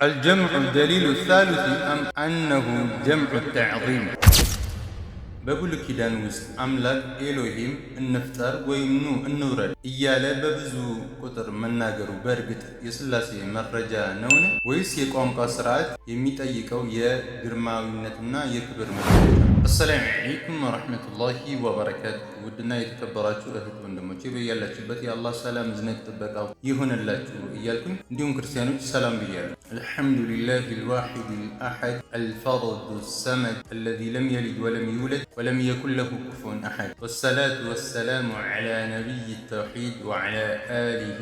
الجمع دليل الثالوث أم أنه جمع التعظيم? በብሉይ ኪዳን ውስጥ አምላክ ኤሎሂም እንፍጠር ወይም ኑ እንውረድ እያለ በብዙ ቁጥር መናገሩ በእርግጥ የሥላሴ መረጃ ነውን? ወይስ የቋንቋ ስርዓት የሚጠይቀው የግርማዊነትና የክብር መገለጫ? السلام عليكم ورحمة الله وبركاته። ውድና የተከበራችሁ እህት ወንድሞቼ፣ በያላችሁበት የአላህ ሰላም፣ እዝነት፣ ጥበቃው ይሁንላችሁ እያልኩኝ እንዲሁም ክርስቲያኖች ሰላም ብያለሁ። الحمد لله الواحد الأحد الفرد الصمد الذي لم يلد ولم يولد ولم يكن له كفوا أحد، والصلاة والسلام على نبي التوحيد وعلى آله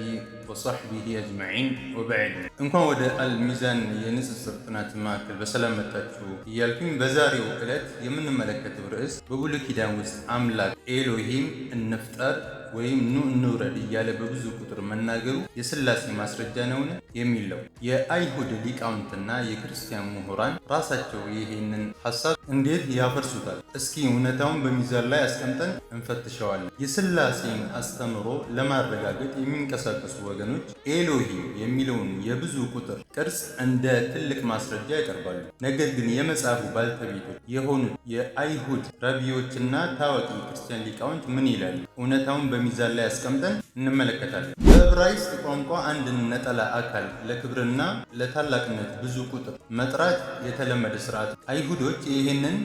وصحبه أجمعين، وبعد። እንኳን ወደ አልሚዛን የንጽጽር ጥናት ማዕከል በሰላም መጣችሁ እያልኩኝ በዛሬው ዕለት የምንመለከተው ርዕስ በብሉይ ኪዳን ውስጥ አምላክ ኤሎሂም እንፍጠር ወይም ኑ እንውረድ እያለ በብዙ ቁጥር መናገሩ የሥላሴ ማስረጃ ነውን? የሚል ነው። የአይሁድ ሊቃውንትና የክርስቲያን ምሁራን ራሳቸው ይህንን ሐሳብ እንዴት ያፈርሱታል? እስኪ እውነታውን በሚዛን ላይ አስቀምጠን እንፈትሸዋለን። የሥላሴን አስተምህሮ ለማረጋገጥ የሚንቀሳቀሱ ወገኖች ኤሎሂም የሚለውን የብዙ ቁጥር ቅርጽ እንደ ትልቅ ማስረጃ ያቀርባሉ። ነገር ግን የመጽሐፉ ባልተቤቶች የሆኑት የአይሁድ ረቢዎችና ታዋቂ ክርስቲያን ሊቃውንት ምን ይላሉ? እውነታውን በሚዛን ላይ አስቀምጠን እንመለከታለን። በዕብራይስጥ ቋንቋ አንድን ነጠላ አካል ለክብርና ለታላቅነት ብዙ ቁጥር መጥራት የተለመደ ስርዓት። አይሁዶች ይህንን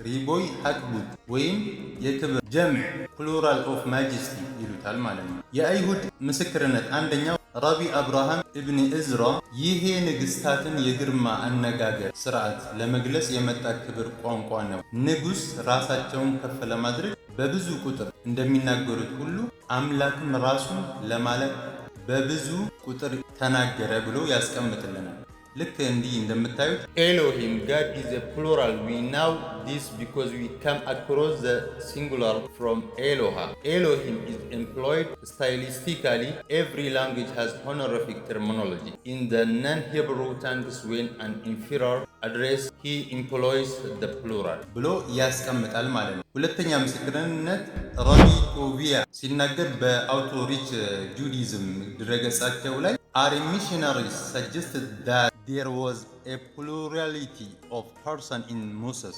ריבוי הכבוד ወይም የክብር ጀምዕ፣ plural of majesty ይሉታል ማለት ነው። የአይሁድ ምስክርነት አንደኛው ረቢ አብርሃም ኢብን እዝራ ይሄ ንግስታትን የግርማ አነጋገር ስርዓት ለመግለጽ የመጣ ክብር ቋንቋ ነው። ንጉስ ራሳቸውን ከፍ ለማድረግ በብዙ ቁጥር እንደሚናገሩት ሁሉ አምላክም ራሱን ለማለት በብዙ ቁጥር ተናገረ ብሎ ያስቀምጥልናል። ልክ እንዲህ እንደምታዩት "Elohim, God, is a plural. We know this because we come across the singular form Eloha. Elohim is employed stylistically. Every language has honorific terminology. In the non-Hebrew tongues, when an emperor address, he employs the plural" ብሎ ያስቀምጣል ማለት ነው። ሁለተኛ ምስክርነት ረቢ ቶቪያ ሲናገር በ Outreach Judaism ድረገጻቸው ላይ "Our missionaries suggested that there was a plurality of person in Moses.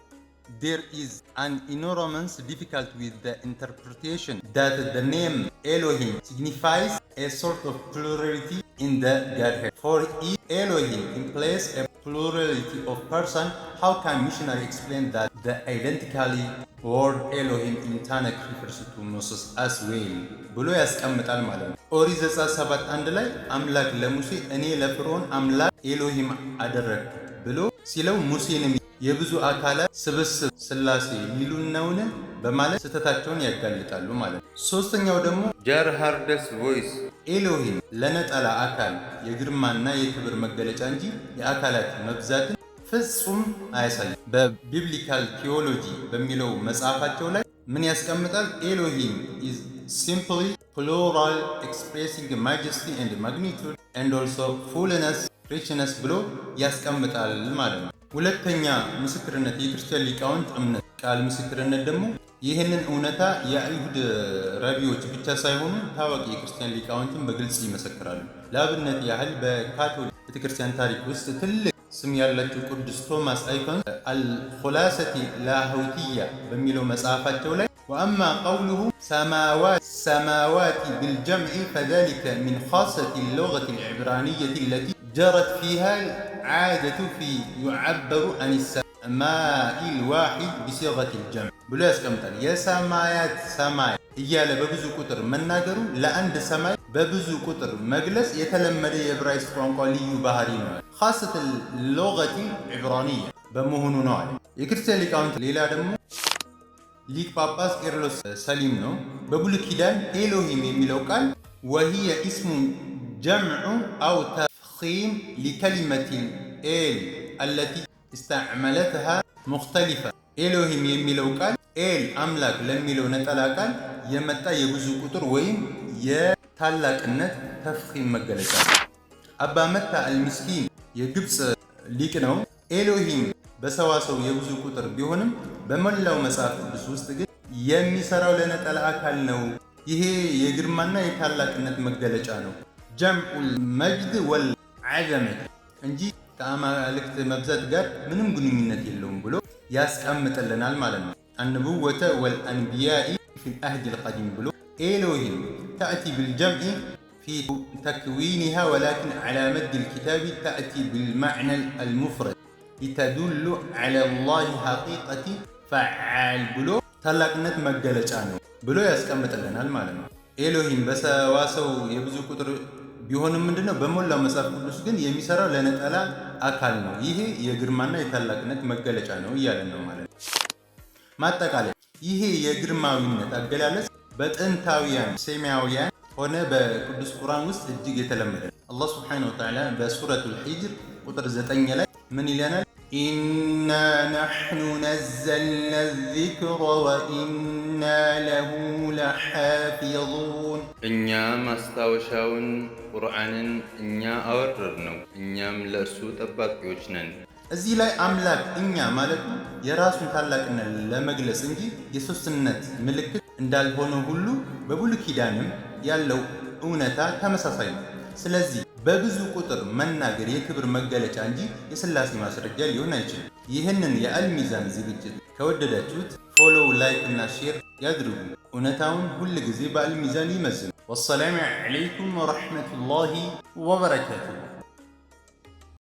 There is an enormous difficulty with the interpretation that the name Elohim signifies a sort of plurality in the Godhead. For if Elohim implies a plurality of person, how can missionary explain that the identically word Elohim in Tanakh refers to Moses as well?" ብሎ ያስቀምጣል ማለት ነው። ኦሪት ዘጸአት 7:1 ላይ አምላክ ለሙሴ እኔ ለፍርዖን አምላክ ኤሎሂም አደረግኩ ብሎ ሲለው ሙሴንም የብዙ አካላት ስብስብ ስላሴ ሊሉን ነውን በማለት ስህተታቸውን ያጋልጣሉ ማለት ነው። ሶስተኛው ደግሞ Gerhardus Voss ኤሎሂም ለነጠላ አካል የግርማና የክብር መገለጫ እንጂ የአካላት መብዛትን ፍጹም አያሳይም። በ Biblical Theology በሚለው መጽሐፋቸው ላይ ምን ያስቀምጣል? "Elohim is simply plural expressing majesty and magnitude and also fullness, richness" ብሎ ያስቀምጣል ማለት ነው። ሁለተኛ ምስክርነት የክርስቲያን ሊቃውንት እምነት ቃል ምስክርነት ደግሞ ይህንን እውነታ የአይሁድ ረቢዎች ብቻ ሳይሆኑ ታዋቂ የክርስቲያን ሊቃውንትን በግልጽ ይመሰክራሉ። ለአብነት ያህል በካቶሊክ ቤተክርስቲያን ታሪክ ውስጥ ትልቅ ስም ያላቸው ቅዱስ ቶማስ አኪናስ الخلاصة اللاهوتية በሚለው መጽሐፋቸው ላይ "وأما قوله سماوات سماوات بالجمع فذلك من خاصة اللغة العبرانية التي جرت فيها العادة في يعبر عن السماء الواحد بصيغة الجمع" ብሎ ያስቀምጣል። የሰማያት ሰማይ እያለ በብዙ ቁጥር መናገሩ ለአንድ ሰማይ በብዙ ቁጥር መግለጽ የተለመደ የዕብራይስጥ ቋንቋ ልዩ ባህሪ ነው። خاصة اللغة العبرانية በመሆኑ ነው አለ። የክርስቲያን ሊቃውንት ሌላ ደግሞ ሊቅ ጳጳስ ቄርሎስ ሰሊም ነው። በብሉይ ኪዳን ኤሎሂም የሚለው ቃል وهي اسم جمع أو تفخيم لكلمة ኤል التي استعملتها مختلفة። ኤሎሂም የሚለው ቃል ኤል አምላክ ለሚለው ነጠላ ቃል የመጣ የብዙ ቁጥር ወይም የታላቅነት تفخيم መገለጫ ነው። አባ መታ አልሚስኪን የግብፅ ሊቅ ነው። ኤሎሂም በሰዋሰው የብዙ ቁጥር ቢሆንም በመላው መጽሐፍ ቅዱስ ውስጥ ግን የሚሰራው ለነጠላ አካል ነው። ይሄ የግርማና የታላቅነት መገለጫ ነው። جمع المجد والعظمة እንጂ ከአማልክት መብዛት ጋር ምንም ግንኙነት የለውም ብሎ ያስቀምጥልናል ማለት ነው። النبوة والأنبياء في العهد القديم ብሎ ኤሎሂም تأتي بالجمع في تكوينها ولكن على مد الكتاب تأتي بالمعنى المفرد لتدل على الله حقيقة فعال ብሎ ታላቅነት መገለጫ ነው ብሎ ያስቀምጥልናል ማለት ነው። ኤሎሂም በሰዋሰው የብዙ ቁጥር ቢሆንም ምንድነው በሞላው መጽሐፍ ቅዱስ ግን የሚሰራው ለነጠላ አካል ነው። ይሄ የግርማና የታላቅነት መገለጫ ነው እያለን ነው ማለት ነው። ማጠቃለያ፣ ይሄ የግርማዊነት አገላለጽ በጥንታውያን ሴማውያን ሆነ በቅዱስ ቁርአን ውስጥ እጅግ የተለመደ ነው። አላህ سبحانه وتعالى በሱረቱል ሂጅር ቁጥር 9 ላይ ምን ይለናል? إنا نحن نزلنا الذكر وإنا له لحافظون። እኛ ማስታወሻውን ቁርአንን እኛ አወረድነው፣ እኛም ለእርሱ ጠባቂዎች ነን። እዚህ ላይ አምላክ እኛ ማለቱ የራሱን ታላቅነት ለመግለጽ እንጂ የሶስትነት ምልክት እንዳልሆነ ሁሉ በብሉይ ኪዳንም ያለው እውነታ ተመሳሳይ ነው። ስለዚህ በብዙ ቁጥር መናገር የክብር መገለጫ እንጂ የስላሴ ማስረጃ ሊሆን አይችልም። ይህንን የአልሚዛን ዝግጅት ከወደዳችሁት follow፣ like እና share ያድርጉ። እውነታውን ሁል ጊዜ በአልሚዛን ይመዝኑ። والسلام عليكم ورحمة الله وبركاته።